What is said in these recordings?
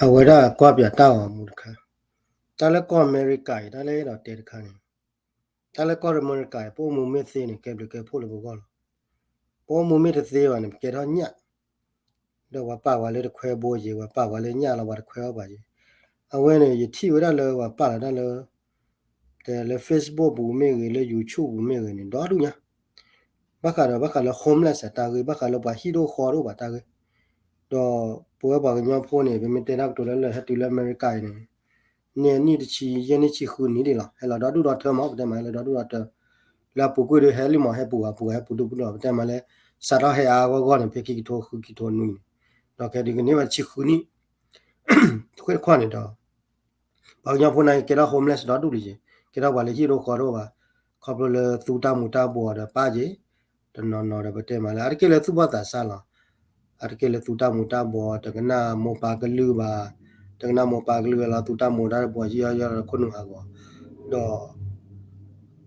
အဝဲဒၣ်ကွၢ်ပၠးတၢ်ဂီၤမူတခါ, တၢ်လၢကီၢ်အမဲရကၤအံၤ တၢ်လၢအဲၣ်ဒိးတဲတခါန့ၣ်, တၢ်လၢကီၢ်အမဲရကၤအံၤ ပအိၣ်မူမ့ၢ်သ့န့ၣ် ကဲဘျုးကဲဖှိၣ်လၢပဂီၢ်လီၤ. ပအိၣ်မူမ့ၢ်တသ့ဘၣ်န့ၣ် ပကဲထီၣ်ညၣ်, ဒီးပှၤပာ်ပှၤလၢတခွဲဘိယ့ၤ, ပှၤပာ်ပှၤလၢညၣ်လီၤ ပှၤတခွဲအီၣ်ပှၤယ့ၤ. အဝဲန့ၣ် ယထံၣ်ဝဲဒၣ်လၢပှၤပာ်လီၤတၢ်လၢ တဲလၢ Facebook ပူၤမ့ၢ်ဂ့ၤ, လၢ YouTube ပူၤမ့ၢ်ဂ့ၤန့ၣ် ဒီဒူၣ်ညါ, ဘၣ်ဃးဒီး ဘၣ်ဃးလၢ homeless အတၢ်ဂ့ၢ်, ဘၣ်ဃးလၢပှၤဟံၣ်တအိၣ်ဃီတအိၣ်ဘၣ်တၢ်ဂ့ၢ်, ဒီးပဝဲပှၤကညီဖိန့ၣ် ပမ့ၢ်တဲတၢ်ကတိၤလၢလၢဟဲတုၤလၢအမဲရကၤအံၤန့ၣ်, န့ၢ်နံၣ်တဆံယဲၢ်နံၣ်ဆံဃုနံၣ်ဒံးလီၤ, ဟဲလီၤဒီဒူၣ်ဒီထၢမး, ပတဲမးလၢဒီဒူၣ်ဒီထၢ, လၢအပူၤကွံာ်ဒီးဟဲလံမး, ဟဲပူၤဂၤပူၤဂၤ ဟဲပူၤဒူၣ်ပူၤဒီး ပတဲမးလၢ စးထီၣ်ဟဲအါအါဂီၢ်ဂီၢ်န့ၣ် ဖဲခံကထိဃုခံကထိနွံန့ၣ်, ဒီးခဲဒုးကန့ၢ်ဘၣ်တဆံဃုနံၣ်, တခွဲတခွါန့ၣ်ဒီး ပှၤကညီဖိန့ၣ် ကဲထီၣ် homeless ဒီဒူၣ်လံယ့ၤ, ကဲထီၣ်ပှၤလၢဟံၣ်တအိၣ်ဃီတအိၣ်ဘၣ်, ခီဖျိလၢသူတၢ်မူၤတၢ်ဘှီးဒီးပၢ်ယ့ၤ, တနီၤနီၤဒီးပတဲမးလၢ အါတက့ၢ်လၢသူၣ်ဘီၣ်သးစၢ်လီၤ, အါတက့ၢ်လၢသူတၢ်မူၤတၢ်ဘှီး, တကနၣ်မိၢ်ပၢ်ကလုၢ်ဘၣ်, တကနၣ်မိၢ်ပၢ်ကလုၢ်ဘၣ်လီၤ, သူတၢ်မူၤတၢ်ဘှီးယံာ်ယံာ်လီၤဒီးခိၣ်နူာ်ဟးဂီၤ, ဒီး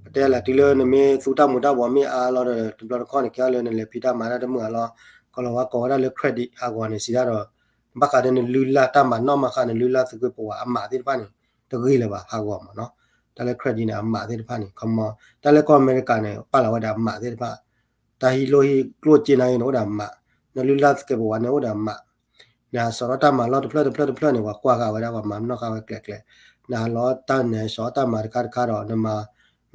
ပတဲလၢ တုၤလၢနမ့ၢ်သူတၢ်မူၤတၢ်ဘှီးမ့ၢ်အါလီၤဒီး တဘျီတခီၣ်န့ၣ် ကဲထီၣ်လၢနလဲၤဖံးတၢ်မၤတၢ်တမုာ်အလီၢ်, ကလီၤဝါကိးဝဲဒၣ်လၢ credit ဟးဂီၤန့ၣ် စံးဒၣ်ဒီး ဘၣ်ဃးဒီးနလုၢ်လၢ်တၢ်မၤနီၣ်မၤဃါ နလုၢ်လၢ်သုးက့ပဝးအမးသ့ၣ်တဖၣ်န့ၣ် တဂ့ၤလၢၤဘၣ် ဟးဂီၤမးနီၤ, တၢ်လၢ credit န့ၣ် အမးသ့ၣ်တဖၣ်န့ၣ် ခီမီ, တၢ်လၢကီၢ်အမဲရကၤန့ၣ် ပာ်လီၤဝဲဒၣ်အမးသ့ၣ်တဖၣ်, တၢ်ဟံးလိၢ်ဟံးကျိၣ်စ့နာ်က့န့ၣ် အိၣ်ဒီးအမး, နလုၢ်လၢ်သုးက့ပဝးန့ၣ် အိၣ်ဒီးအမး, နဟးစိာ်ထီၣ်တၢ်မၤလီၢ်တဖျၢၣ်တဖျၢၣ်တဖျၢၣ်န့ၣ် ပှၤကွၢ်ဃာ်ဝဲဒၣ် ပှၤမၤနီၣ်ဃာ်ဝဲကျဲၤကျဲၤ, နဟးလီၤတၢ် နဟးစိာ်တၢ်မၤတခါတခါဒီး နမၤ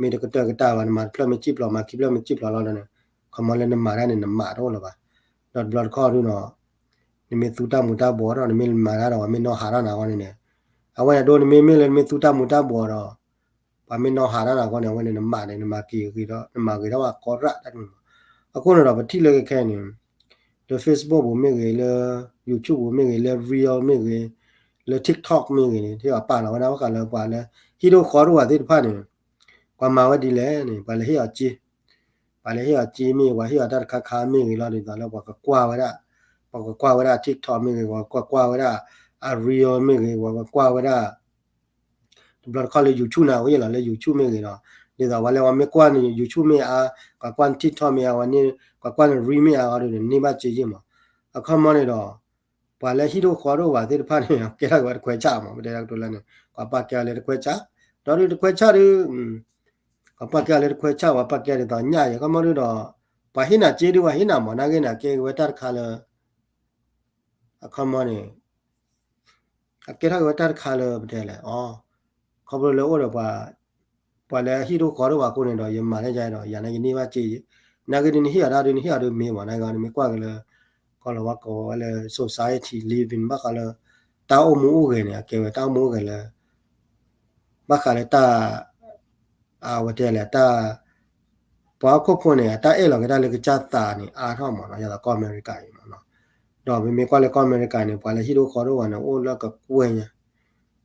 မ့ၢ်တကတၢၢ်ကတၢၢ်ဘၣ် နမၤတဖျၢၣ်မ့ၢ်စံၣ်ဖျိး မၤခံဖျၢၣ်မ့ၢ်စံၣ်ဖျိးလီၤဒီးန့ၣ်, ခီမီလၢနမၤတၢ်န့ၣ် နမးတအိၣ်လၢၤဘၣ်, ဒီးတဘျီတခီၣ်ဒုးနီၤ နမ့ၢ်သူတၢ်မူၤတၢ်ဘှီးဒီး နမ့ၢ်မၤတၢ်ဒီး ပှၤမ့ၢ်နီၣ်ဟးထီၣ်နၤအဂီၢ်န့ၣ်န့ၣ်, အဝဲန့ၣ်ဒိ နမ့ၢ်မ့ၢ်လၢနမ့ၢ်သူတၢ်မူၤတၢ်ဘှီးဒီး ပှၤမ့ၢ်နီၣ်ဟးထီၣ်နၤအဂီၢ်န့ၣ် အဝဲန့ၣ်နမးန့ၣ် နမၤက့ၤဂ့ၤဒီး နမၤဂ့ၤထီၣ်ဝဲကိးရၣ်တၢ်န့ၣ်မး, အဃိန့ၣ်ဒီး ပထံၣ်လၢခဲခဲအံၤန့ၣ် လၢ Facebook ပူၤမ့ၢ်ဂ့ၤ, လၢ YouTube ပူၤမ့ၢ်ဂ့ၤ, လၢ reel မ့ၢ်ဂ့ၤ, လၢ TikTok မ့ၢ်ဂ့ၤန့ၣ် ဟ့ၣ်အီၤပာ်လီၤဝဲဒၣ် ဘၣ်ဃးလၢပှၤလၢ ဟံၣ်ဒိၣ်ဃီဒိၣ်ဝဲသ့ၣ်တဖၣ်န့ၣ် ပှၤမၤဝဲဒ်လဲၣ်န့ၣ် ပှၤလဲၤဟ့ၣ်အီၤစ့, ပှၤလဲၤဟ့ၣ်အီၤစ့မ့ၢ်ဂ့ၤ, ပှၤဟ့ၣ်အီၤတၢ်တခါခါမ့ၢ်ဂ့ၤလီၤ, ဒ်သိးလၢပှၤကကွၢ်ဝဲဒၣ်, ပှၤကကွၢ်ဝဲဒၣ် TikTok မ့ၢ်ဂ့ၤ, ပှၤကကွၢ်ဝဲဒၣ် အ reel မ့ၢ်ဂ့ၤ, ပှၤကကွၢ်ဝဲဒၣ် တဘျီတခီၣ်လၢ YouTube န့ၣ် အိၣ်ယဲလီၤ လၢ YouTube မ့ၢ်ဂ့ၤဒီး, ဒ်သိးပှၤလၢပှၤမ့ၢ်ကွၢ်န့ၣ် YouTube မ့ၢ်အါ, ပှၤကွၢ်န့ၣ် TikTok မ့ၢ်အါ, ပှၤကွၢ်န့ၣ် reel မ့ၢ်အါအဂီၢ်ဒီး န့ၢ်ဘၣ်စ့ယဲၢ်မး, အခီမီန့ၣ်ဒီး ပှၤလၢဟံၣ်ဒိၣ်ဃီဒိၣ်ဝဲသ့ၣ်တဖၣ်န့ၣ် ကဲထီၣ်က့ၤဝဲတခွဲးဆၣ်မး, ပတဲတၢ်ကတိၤလၢန့ၣ် ပှၤပာ်ကဲအီၤလၢတခွဲးဆၣ်, ဒီးဒုးတခွဲးဆၣ်ဒုး ပှၤပာ်ကဲအီၤလၢတခွဲးဆၣ် ပှၤပာ်ကဲဒ်သိးညၣ်ယဲၢ် အခီမီဒုးဒီး ပှၤဟ့ၣ်နၤစ့ဒုး ပှၤဟ့ၣ်နၤမး နာ်က့န့ၣ် အကဲက့ၤဝဲတၢ်တခါလၢ အခီမီန့ၣ် အကဲထီၣ်က့ၤဝဲတၢ်တခါလၢပတဲလဲၣ်, ခီဖျိလၢအိၣ်ဒီးပှၤ, ပှၤလၢအဟံၣ်ဒိၣ်ဃီဒိၣ်ဝဲအဃိန့ၣ်ဒီး ယမၤလၢယၤဒီး ယၤန့ၣ်ယန့ၢ်ဘၣ်စ့ယဲၢ်, နာ်က့ဒုးနဟ့ၣ်အီၤတၢ်ဒုး နဟ့ၣ်အီၤဒုးမ့ၢ်မး, နာ်က့နမ့ၢ်ကွၢ်က့ၤလၢ ကီၢ်လီၤဝါကိးဝဲလၢ society living ဘၣ်ဃးလၢ တၢ်အိၣ်မူအိၣ်ဂဲၤန့ၣ် အကဲဝဲတၢ်အိၣ်မူအိၣ်ဂဲၤလၢ ဘၣ်ဃးလၢတၢ် အဝဲတဲလဲၣ် တၢ် ပှၤဟီၣ်ခိၣ်ဖိန့ၣ် အတၢ်အဲၣ်လီၤက့ၤတၢ်လၢကစၢ်သးန့ၣ် အါထီၣ်မးနီၤ, ယသးကီၢ်အမဲရကၤအံၤမးနီၤ, ဒီးပမ့ၢ်ကွၢ်လၢကီၢ်အမဲရကၤန့ၣ် ပှၤလၢဟံၣ်ဒိၣ်ဃီဒိၣ်ဝဲန့ၣ် အိၣ်လၢကကွဲၢ်ညါ,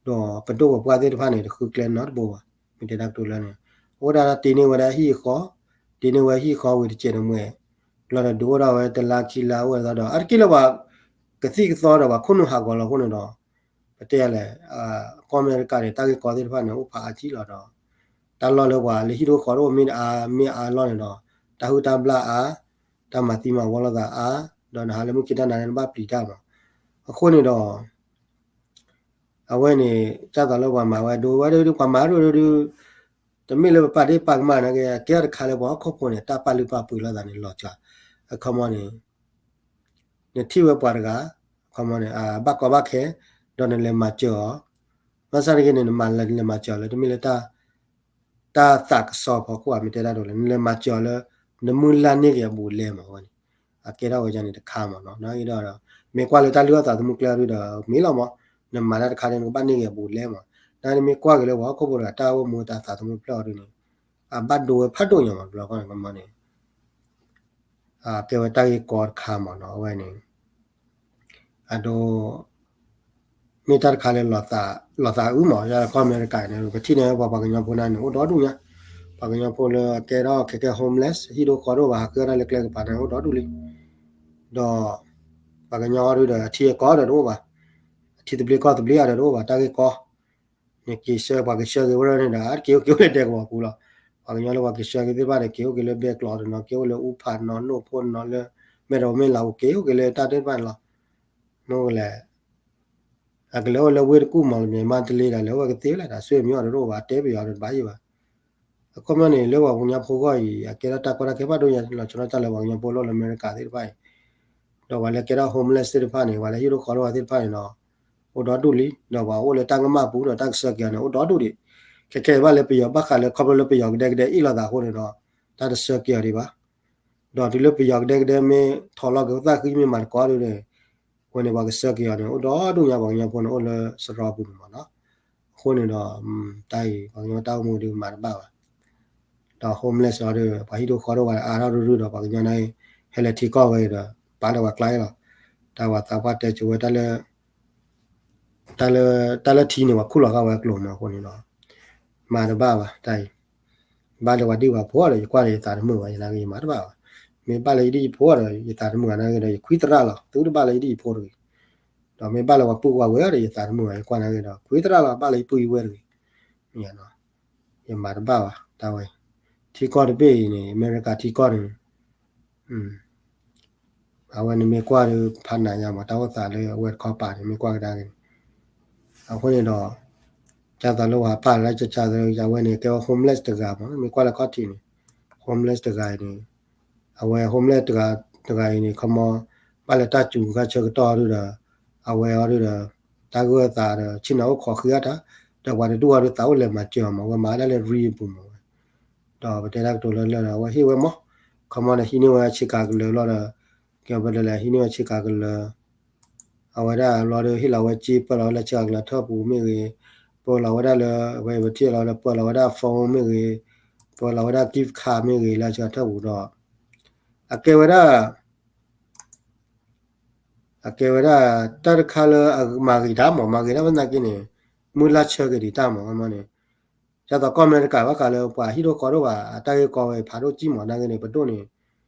ဒီးပဒိၣ်ပပှၢ်သ့ၣ်တဖၣ်န့ၣ် တဃုကျဲနီတဘိဘၣ်, မ့ၢ်တဲတၢ်ကတိၤလၢန့ၣ် အိၣ်ဒၣ်တ့န့ၢ်ဝဲဒၣ်ဟံၣ်ဃီ, တ့န့ၢ်ဝဲဟံၣ်ဃီဝံၤတစဲးတမှဲၤ, လီၤဒီးဒုးအိၣ်ဒၣ်ဝဲတလါခံလါအိၣ်ဝဲသီဒီး အါတက့ၢ်လၢပှၤ ကသံၣ်ကသီဒီးပှၤခိၣ်နူာ်ဟးဂီၤလီၤအဃိန့ၣ်ဒီး ပတဲလဲၣ် ကီၢ်အမဲရကၤန့ၣ် တၢ်ဂ့ၢ်ကီသ့ၣ်တဖၣ်န့ၣ် အိၣ်ဖးအါထံလီၤဒီး တၢ်လီၢ်လၢပှၤလၢဟံၣ်ဒိၣ်ဃီဒိၣ်မ့ၢ်အါ မ့ၢ်အါလီၢ်န့ၣ်ဒီး တၢ်ဟုၣ်တၢ်ဘျၣ်အါ, တၢ်မၤသံမၤဝီလိာ်သးအါ, ဒီးနဟးလၢမုၢ်ခ့တၢ်နၤလၢနဘၣ်ပျံၤတၢ်မး, အဃိန့ၣ်ဒီး အဝဲန့ၣ် ဒ်သိးလၢပှၤမၤဝဲဒိဝဲဒုး ပှၤမၤဒိဒုး တမ့ၢ်လၢပပာ်ဒ့ၣ်ပာ်ကမၣ်နာ်က့ အကဲထီၣ်တခါလၢပှၤဟီၣ်ခိၣ်ဖိန့ၣ် တၢ်ပာ်လုၢ်ပာ်ပှ့ၤလိာ်သးန့ၣ်လီၤစှၤ, အခီမီန့ၣ် နထံၣ်ဝဲပှၤတဂၤ အခီမီန့ၣ် ဘၣ်ကီဘၣ်ခဲ ဒီးနလဲၤမၤစၢၤအီၤ, ဘၣ်ဆၣ်တက့ၢ်န့ၣ် နမၤလဲၤမၤစၢၤအီၤလၢ တမ့ၢ်လၢ တၢ်သးကစီၣ်ဖီခိၣ်ဧါ မ့ၢ်တဲတၢ်ဒိးလဲၣ် နလဲၤမၤစၢၤအီၤလၢ နမုၢ်လၢ်န့ၢ်က့ၤအဘူးအလဲမးဝဲန့ၣ်, အကဲထီၣ်ဝဲဒ်န့ၣ်တခါမးနီၤ, နာ်က့ဒီး မ့ၢ်ကွၢ်လၢတၢ်လုၢ်အီၣ်သးသမူကျဲအီၤဒုးဒီး မ့ၢ်လီၤမး, နမၤတၢ်တခါန့ၣ် နကဘၣ်န့ၢ်က့ၤအဘူးအလဲမး, နာ်က့နမ့ၢ်ကွၢ်က့ၤလၢပှၤဟီၣ်ခိၣ်ဖိတဂၤ တၢ်အိၣ်မူတၢ်သးသမူဖျၢၣ်အီၤဒုးန့ၣ် အဘၣ်ဒိဝဲဖးဒိၣ်ညါမး တဘျီဃီန့ၣ် ခီမီန့ၣ် ကဲဝဲတၢ်ဂ့ၢ်ကီတခါမးနီၤ အဝဲန့ၣ် အဒိ မ့ၢ်တၢ်တခါလၢ လီၤသးအုးမး ယကီၢ်အမဲရကၤန့ၣ် ပထံၣ်န့ၢ်ပှၤပှၤကညီဖိန့ၣ် အိၣ်ဒီဒူၣ်ညါ, ပှၤကညီဖိလၢအကဲထီၣ်ခဲကဲ homeless ဟံၣ်ဒိၣ်ဃီဒိၣ်ဘၣ် ဟးဃုအီၣ်တၢ်လၢကျဲကပၤန့ၣ် အိၣ်ဒီဒူၣ်လံ, ဒီး ပှၤကညီဒုးဒီး အထံအကီၢ်ဒီးတအိၣ်ဘၣ်, အထံသဘျ့ကီၢ်သဘျ့အဒီးတအိၣ်ဘၣ် တၢ်ဂ့ၢ်ကီ နက့ၤဆှၢပှၤကဆှၢက့ၤဝဲဒၣ်န့ၣ်ဒီး အါတက့ၢ်အိၣ်က့ၤအိၣ်လၢဒဲကဝီၤပူၤလီၤ, ပှၤကညီလၢပှၤကဆှၢက့ၤသ့ၣ်တဖၣ်ဒီး က့ၤအိၣ်က့ၤလၢဘဲကျိးတနီၤ က့ၤအိၣ်လၢအူဖးနီၤ နိၣ်ဖိနီၤလၢ မဲၢ်တဝီမ့ၢ်လၢအိၣ်က့ၤအိၣ်က့ၤလၢတၢ်သ့ၣ်တဖၣ်န့ၣ်လီၤ, မ့ၢ်လဲၣ် အကလဲၤအိၣ်လၢဝ့ၢ်တကူၣ်မး လၢမ့ၢ်မါတလ့ဒီး လဲၤအိၣ်ဝဲကသ့လၢတၢ်ဆွေမျိုးတအိၣ်ဘၣ် တဲပယီၤတဘၣ်ယံၤဘၣ်. အခီပညီန့ၣ် လၢပှၤကညီဖိဂီၢ်အံၤ အကဲထီၣ်တၢ်ကီတၢ်ခဲဖးဒိၣ်ညါ လီၤဆီဒၣ်တၢ်လၢပှၤကညီဖိလၢလၢအမဲရကၤသ့ၣ်တဖၣ်အံၤ ဒီးပှၤလၢကဲထီၣ် homeless သ့ၣ်တဖၣ်န့ၣ် ပှၤလၢဟံၣ်ဒိၣ်ဃီဒိၣ်ဝဲသ့ၣ်တဖၣ်န့ၣ်ဒီး အိၣ်ဒီဒူၣ်လံ ဒီးပှၤအိၣ်လၢတၢ်ကမၣ်ပူၤဒီးတၢ်ကဆှၢက့ၤအီၤန့ၣ် အိၣ်ဒီဒူၣ်ဒံး. ခဲခဲအံၤဘၣ်လၢပယီၤ ဘၣ်ဃးလၢခီဖျိလၢပယီၤကဒဲကဒဲအ့ၣ်လိာ်သးအဃိန့ၣ်ဒီး တၢ်တဆှၢက့ၤအီၤဒံးဘၣ်. ဒီးတုၤလၢပယီၤကဒဲကဒဲမ့ၢ်ထီၣ်လီၤက့ၤသးဃံမ့ၢ်မၤသကိးဒီး အဝဲန့ၣ်ပှၤကဆှၢက့ၤအီၤန့ၣ် အိၣ်ဒီဒူၣ်ညါ ပှၤကညီဖိန့ၣ် အိၣ်လၢစရီပူၤန့ၣ်မးနီၤ. အဃိန့ၣ်ဒီး တၢ်အံၤ ပှၤကညီတၢ်အိၣ်မူဒုးမၤတဘၣ်ဘၣ်. ဒီး homeless အီၤဒီး ပှၤဟံၣ်ဒိၣ်ဃီဒိၣ်ဝဲအါထီၣ်ဒုဒုဒီး ပှၤကညီန့ၣ် ဟဲလၢထံကီၢ်ဝဲအံၤဒီး ပာ်လၢပှၤကျါအံၤလီၤ. တၢ်ပှၤသးပှၢ်တဲစိၤဝဲ တၢ်လၢ တၢ်လၢထံန့ၣ် ပှၤခူၣ်လီၤဃာ်ဝဲအကျိၤမးအဃိန့ၣ်ဒီး မၤတဘၣ်ဘၣ် တၢ်အံၤ. ဘၣ်လၢပှၤဒံၣ်ပှၤဖိဒီး ယကွၢ်ဒီးယသးတမုာ်ဘၣ် ယနာ်က့ယမၤတဘၣ်ဘၣ်. မ့ၢ်ဘၣ်လၢယဒံၣ်ယဖိဒီး ယသးတမုာ်ဘၣ်နာ်က့ဒီး ယခွံသရၣ်လီၤ သုတဘၣ်လၢယဒံၣ်ယဖိတဂ့ၤ. ဒီးမ့ၢ်ဘၣ်လၢပှၤပုၢ်ပှၤဝဲၢ်ဒီး ယသးတမုာ်ဘၣ် ယကွၢ်နာ်က့ဒီး ခွံသရၣ်လီၤ ဘၣ်လၢယပုၢ်ယဝဲၢ်တဂ့ၤ. ယမၤတဘၣ်ဘၣ် တၢ်ဝဲ ထံကီၢ်တဘ့ၣ်အံၤန့ၣ် အမဲရကၤထံကီၢ်န့ၣ် အဝဲန့ၣ်မ့ၢ်ကွၢ်ဒီး ဖးနးညါမး တၢ်အိၣ်သးလၢအဝဲတခီပၤန့ၣ် မ့ၢ်ကွၢ်ကဒါက့ၤန့ၣ် အဃိန့ၣ်ဒီး ကၢ်သးလၢပှၤပာ်လၢကၢ်ကၢ်သးလၢ အဝဲန့ၣ် ကဲဝဲ homeless တဂၤမး မ့ၢ်ကွၢ်လၢခီၣ်ထံးန့ၣ် homeless တဂၤအံၤန့ၣ် အဝဲ homeless တဂၤ တဂၤအံၤန့ၣ် ခီမီ ဘၣ်လၢတၢ်စူၤခါဆၢကတီၢ်ဒုဒီး အဝဲအီၤဒုဒီး တၢ်ဂၢၢ်သးဒီး ဆ့ၣ်နီၤအိၣ်ခိးဃံအါထါ ဒီးပှၤတဒူၣ်အီၤဒုသးအိၣ်လဲၤမၤစၢၤအီၤမး အဝဲမၤဒၣ်လၢ ရံအပူၤမးဝဲ ဒီးပတဲတၢ်ကတိၤလၢလၢဒီး အဝဲဟ့ၣ်ဝဲမး ခီမီန့ၣ် ဟံးန့ၢ်ဝဲဆ့ကၤကလၢၤလီၤဒီး ကဲပတဲလဲၣ် ဟံးန့ၢ်ဝဲဆ့ကၤကလၢၤ အဝဲဒၣ်လီၤဒီး ဟ့ၣ်လီၤဝဲစ့ ပၢလီၤဝဲလၢဆ့ကၤကလၢၤထၢၣ်ပူၤမ့ၢ်ဂ့ၤ, ပၢလီၤဝဲဒၣ်လၢ အဝဲပထံၣ်လီၤဒီး ပၢလီၤဝဲဒၣ် phone မ့ၢ်ဂ့ၤ, ပၢလီၤဝဲဒၣ် gift card မ့ၢ်ဂ့ၤ လၢဆ့ကၤထၢၣ်ပူၤဒီး အကဲဝဲဒၣ် အကဲဝဲဒၣ် တၢ်တခါလၢအမၤဂ့ၤတၢ်မး မၤဂ့ၤတၢ်မးနာ်က့န့ၣ် မုၢ်လၢ်ဆၢက့ၤဒံးတၢ်မး ခီမီန့ၣ် ဒ်သိးကီၢ်အမဲရကၤဘၣ်ဃးလၢပှၤဟံၣ်ဒိၣ်ဃီဒိၣ်ဘၣ် အတၢ်ဂ့ၢ်ကီဝဲဖးဒိၣ်ကံၢ်မး နာ်က့န့ၣ် ပဒိၣ်န့ၣ်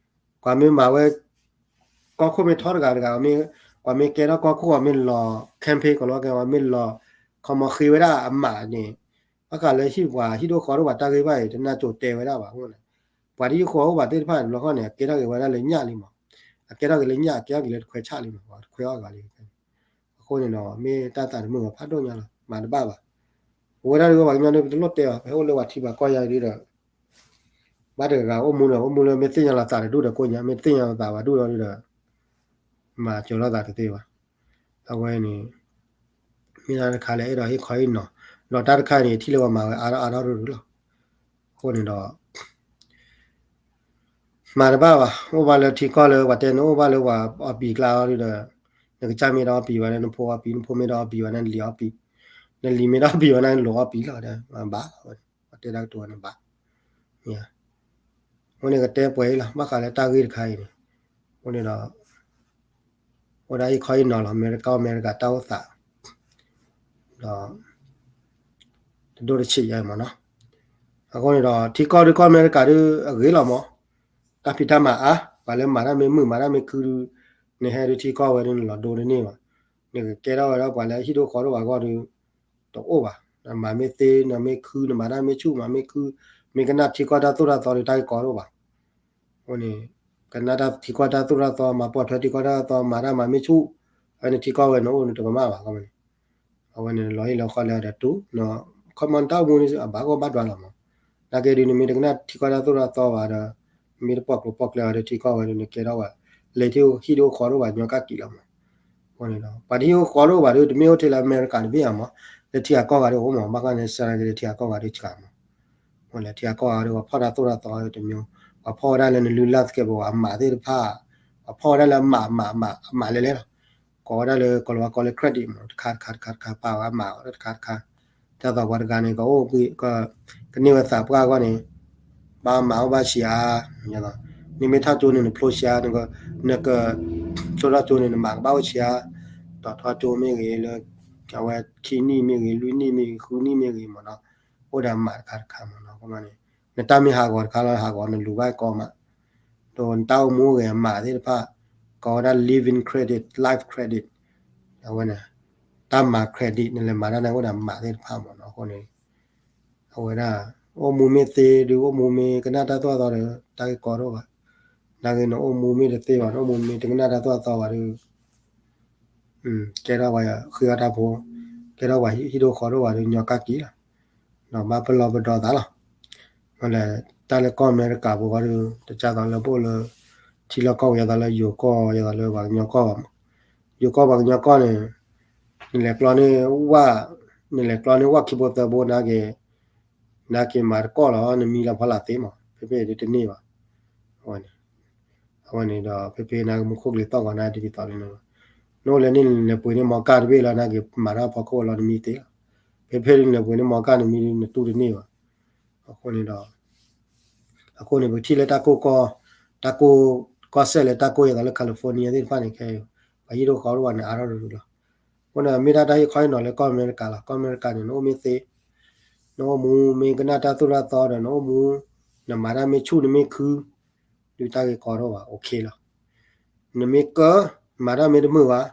ပှၤမ့ၢ်မၤဝဲ ကီၢ်ခိၣ်မ့ၢ်ထီတဂၤတဂၤ ပှၤမ့ၢ်ကဲထီၣ်ကီၢ်ခိၣ် ပှၤမ့ၢ်လီၤ campaign ကီးလီၤကဲ ပှၤမ့ၢ်လီၤ ခီမီဃ့ဝဲဒၣ်အမးန့ၣ် ဘၣ်ဃးလၢဟံၣ်ပှၤဟံၣ်ဒိၣ်ဃီဒိၣ်ဘၣ်တၢ်ဂ့ၢ်ဘၣ်အံၤ တနၢ်စိၤတဲဝဲဒၣ်ဘၣ်အဃိန့ၣ် ပှၤတဟံၣ်ဃီအိၣ်ဘၣ်သ့ၣ်တဖၣ်န့ၣ် တဘျီဃီန့ၣ် အကဲထီၣ်က့ၤဝဲဒၣ်လၢညၣ်လံမး အကဲထီၣ်က့ၤလၢညၣ် အကဲထီၣ်က့ၤလၢတခွဲးဆၣ်လံမး တခွဲးအီၣ်ဂၤလံ အဃိန့ၣ်ဒီး မ့ၢ်တၢ်သးတမုာ်ဘၣ်ဖးဒိၣ်ညါလီၤ မၤတဘၣ်ဘၣ်. ပဝဲဒၣ်ဒ်ပှၤကညီန့ၣ် ပတလိၣ်တဲဘၣ် ပဟဲအိၣ်လၢပှၤထံပှၤကီၢ်ယါဒ်ဒီး ဘၣ်တဂၤဂၤအိၣ်မူဒီး အိၣ်မူလၢမ့ၢ်သ့ၣ်ညါလီၤသးတဒူၣ်ဒီးကိးညါ မ့ၢ်တသ့ၣ်ညါလီၤသးဘၣ်ဒူၣ်ဒီးဒ်ဒီး မၤစၢၤလိာ်သးတသ့ဘၣ်. အဝဲန့ၣ် မ့ၢ်တၢ်တခါလၢအဲၣ်ဒိးဟ့ၣ်ခီဟ့ၣ်နီၤ ဒီးတၢ်တခါအံၤန့ၣ် ထံၣ်လၢပှၤမၤဝဲအါထီၣ်အါထီၣ်ဒိၣ်ဒိၣ်လီၤ. အဃိန့ၣ်ဒီး မၤတဘၣ်ဘၣ် အိၣ်ဘၣ်လၢထံကီၢ်လၢပှၤတဲနအိၣ်ဘၣ်လၢပှၤအီပံၤကျါအီၤဒ်ဒီး နကစၢ်မ့ၢ်ဒၣ်အီပံၤဘၣ်ဒီး နဖိအီပံၤ နဖိမ့ၢ်ဒၣ်အီပံၤဘၣ်န့ၣ် နလံၤအီပံၤ နလံၤမ့ၢ်ဒၣ်အီပံၤဘၣ်န့ၣ် နလိၤအီပံၤလီၤဒီး ဘၣ်လီၤဝဲန့ၣ် ပှၤတဲတၢ်ကတိၤဝဲန့ၣ်ဘၣ် အဃိန့ၣ်ကတဲပှဲၤအံၤလီၤ ဘၣ်ဃးလၢတၢ်ဂ့ၢ်တခါအံၤန့ၣ် အဃိန့ၣ်ဒီး အိၣ်ဒၣ်ဟ့ၣ်ခီဟ့ၣ်နီၤလီၤ အမဲရကၤ အမဲရကၤတၢ်အိၣ်သး ဒီး တဒိၣ်တဆံးယါအံၤမးနီၤ အဃိန့ၣ်ဒီး ထံကီၢ်ဒုးကီၢ်အမဲရကၤဒုးအဂ့ၤလီၤမး တၢ်ဖံးတၢ်မၤအါ ပှၤလၢမၤတၢ်မ့ၢ်မုာ်မၤတၢ်မ့ၢ်ခုဒုး နဟဲဒုးထံကီၢ်ဝဲဒုးနလီၤဒိတန့ၢ်ဘၣ် နကကဲထီၣ်ဝဲဒၣ်ပှၤလၢဟံၣ်ဒိၣ်ဃီဒိၣ်ဘၣ်ဂီၢ်ဒုး တအိၣ်ဘၣ် နမၤမ့ၢ်သ့ နမ့ၢ်ခု နမၤတၢ်မ့ၢ်ဆူၣ် မၤမ့ၢ်ခု မ့ၢ်ကနၣ်ထံကီၢ်တၢ်သိၣ်တၢ်သီဒုးတၢ်ဂ့ၢ်ကီဒိၣ်ဘၣ် အဃိန့ၣ် ကနၣ်တၢ်ထံကီၢ်တၢ်သိၣ်တၢ်သီ မၤပိာ်ထွဲထံကီၢ်တၢ်သိၣ်တၢ်သီ မၤတၢ်မၤမ့ၢ်ဆူၣ် အဝဲန့ၣ်ထံကီၢ်ဝဲန့ၣ်အိၣ်န့ၣ်တကမၣ်ဘၣ် ခီမီန့ၣ် အဝဲန့ၣ်လီၤဟ့ၣ်လီၤဃီလၢဒီးတူၢ် ခီမီန့ၣ်တၢ်အိၣ်မူန့ၣ် အဘၣ်ဂီၢ်ဘၣ်ဒွးလီၤမး နာ်က့ဒုး နမ့ၢ်တကနၣ်ထံကီၢ်တၢ်သိၣ်တၢ်သီဘၣ်ဒီး နမ့ၢ်တပိာ်ကျိၤပိာ်ကျဲဘၣ်ဒီးထံကီၢ်ဝဲဒုး နကဲထီၣ်ဝဲ လဲၤထံဟံၣ်ဒိၣ်ဃီဒိၣ်ဘၣ်ညီကၣ်ကံးလီၤမး အဃိန့ၣ်ဒီး ပှၤတဟံၣ်ဒိၣ်ဃီဒိၣ်ဘၣ်ဒုး တမ့ၢ်အိၣ်ထဲလၢအမဲရကၤတဘ့ၣ်ဧါမး လၢထံဂၤကီၢ်ဂၤဒုးအိၣ်မး ဘၣ်ဃးန့ၣ် စးက့ၤလၢထံဂၤကီၢ်ဂၤဒုးဆှးမး အဃိလၢထံဂၤကီၢ်ဂၤဒုး ပှၤဖီၣ်တၢ်သိၣ်တၢ်သီတမျိုး ပှၤဖီၣ်ဝဲဒၣ်လၢနလုၢ်လၢ်သကဲးပဝးအမးသ့ၣ်တဖၣ် ပှၤဖီၣ်ဝဲဒၣ်လၢအမးအမးအမးအမးလဲၤလဲၤလီၤ ကိးဝဲဒၣ်လၢ ကိးလီၤဝဲကိးလၢ credit မး တခါတခါတခါတခါ ပာ်ဝဲအမးဝဲဒၣ်တခါတခါ ဒ်သိးပှၤတဂၤန့ၣ် ကအိၣ် ကန့ၢ်ဝဲသးပှၢ်အဂီၢ်န့ၣ် ဘၣ်မးအိၣ်ဘၣ်ဆံးအါ နမ့ၢ်ထီၣ်ကၠိန့ၣ် နဖျိဆံးအါ နက က ကၠိထီၣ်ကၠိန့ၣ် နမးကဘၣ်အိၣ်ဆံးအါ တီၤထီၣ်ကၠိမ့ၢ်ဂ့ၤလၢ အဝဲခံနံၣ်မ့ၢ်ဂ့ၤ လွံၢ်နံၣ်မ့ၢ်ဂ့ၤ ဃုနံၣ်မ့ၢ်ဂ့ၤမးနီၤ အိၣ်ဒီးအမးတခါတခါမးနီၤ ခီမီန့ၣ် နတၢ်မ့ၢ်ဟးဂီၤတခါလီၤ ဟးဂီၤနလူၤဘၣ်ကီမး ဒီးနတၢ်အိၣ်မူဂ့ၤအမးသ့ၣ်တဖၣ် ကိးဝဲဒၣ် living credit life credit အဝဲန့ၣ် တၢ်မၤ credit နလဲၤမၤတၢ်န့ၣ်အိၣ်ဒီးအမးသ့ၣ်တဖၣ်မးနီၤ အဃိန့ၣ် အဝဲဒၣ် အိၣ်မူမ့ၢ်သ့ဒုး အိၣ်မူမ့ၢ်ကနၣ်တၢ်သိၣ်တၢ်သီဒီး တၢ်ဂ့ၢ်ကီဒိၣ်ဘၣ် နာ်က့နအိၣ်မူမ့ၢ်တသ့ဘၣ် နအိၣ်မူမ့ၢ်တကနၣ်တၢ်သိၣ်တၢ်သီဘၣ်ဒီး ကဲထီၣ်ပှၤဃ့အီၣ်တၢ်ဖိ ကဲထီၣ်ပှၤဟံၣ်ဒိၣ်ဃီဒိၣ်ဝဲဒီးညီကၢ်က့ၤလီၤ. ဒီးဘၣ်ပလီၢ်ပဒီသးလီၤ. မ့ၢ်လဲၣ် တၢ်လၢကီၢ်အမဲရကၤဖိဃီဒီး တကးသိးလၢပအိၣ်လၢ ထံလီၢ်ကီၢ်ပူၤယသိးလၢယိၤကီၢ် ယသိးလၢပှၤကညီကီၢ်ဘၣ်မး, ယိၤကီၢ်ပှၤကညီကီၢ်န့ၣ် နလဲၤကျီန့ၢ်ဝၣ်, နလဲၤကျီန့ၢ်ဝၣ်ခံဘိသၢဘိနာ်က့ၤ, နာ်က့ၤမၤတကီၢ်လီၤ နမံလီၤဖီလာ်သ့မး ဖဲဖဲဒ်တန့ၢ်ဘၣ်. အဝဲန့ၣ်ဒီး ဖဲဖဲနာ်က့ၤမူခိၣ်ကလံၤသီၣ်ဂီၤနာ်က့ၤဒ်သိးလၢန့ၣ်, နအိၣ်လၢန့ၣ်လဲၤပှ့ၤန့ၢ်မီကၢ်တဘ့ၣ်လီၤ နာ်က့ၤမၤတၢ်ဖီခိၣ်လီၤနမံသ့လီၤ. ဖဲဖဲဒ်နလဲၤပှ့ၤန့ၢ်မီကၢ်နမံနတူၢ်တန့ၢ်ဘၣ်. အဃိန့ၣ်ဒီး အဃိန့ၣ် ပကထံၣ်လၢတၢ်ကိၢ်ကီၢ်, တၢ်ကိၢ်, ကီၢ်စဲၣ်လၢတၢ်ကိၢ်ယသိးလၢ California သ့ၣ်တဖၣ်န့ၣ် ခဲအံၤ ပှၤဟံၣ်ဒိၣ်ဃီဒိၣ်ဝဲန့ၣ် အါထီၣ်တရူးလီၤ. အဃိန့ၣ် မ့ၢ်ဒၣ်တၢ်ဟ့ၣ်ခီဟ့ၣ်နီၤလၢကီၢ်အမဲရကၤလီၤ. ကီၢ်အမဲရကၤန့ၣ် နအိၣ်မ့ၢ်သ့, နအိၣ်မူ မ့ၢ်ကနၣ်တၢ်သိၣ်တၢ်သီဒီး နအိၣ်မူ နမၤတၢ်မ့ၢ်ဆူၣ်နမ့ၢ်ခု ဒုးတၢ်ဂ့ၢ်ကီဒိၣ်ဘၣ် OK လီၤ. နမ့ၢ်ကၢ မၤတၢ်မ့ၢ်တမုာ်ဘၣ်,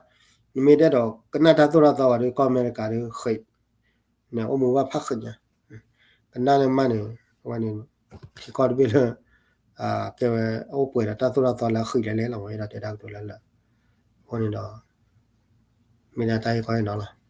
နမ့ၢ်တအဲၣ်ဒိးကနၣ်တၢ်သိၣ်တၢ်သီဘၣ်ဒီး ကီၢ်အမဲရကၤဒီး ဃ့း န့ၣ်အိၣ်မူဘၣ်ဖးဃ့းညါ, ကနၣ်န့ၢ်မးန့ၣ် အဝဲန့ၣ် ထံကီၢ်တဘ့ၣ်လၢ ကဲဝဲအိၣ်ပှဲၤဒီးတၢ်သိၣ်တၢ်သီလၢအဃံးလဲၣ်လဲၣ်လီၤ ဝဲဒီးတဲတၢ်ကတိၤလၢလၢာ်. အဃိန့ၣ်ဒီး မ့ၢ်ဒၣ်တၢ်ဟ့ၣ်ခီဟ့ၣ်နီၤလီၤ.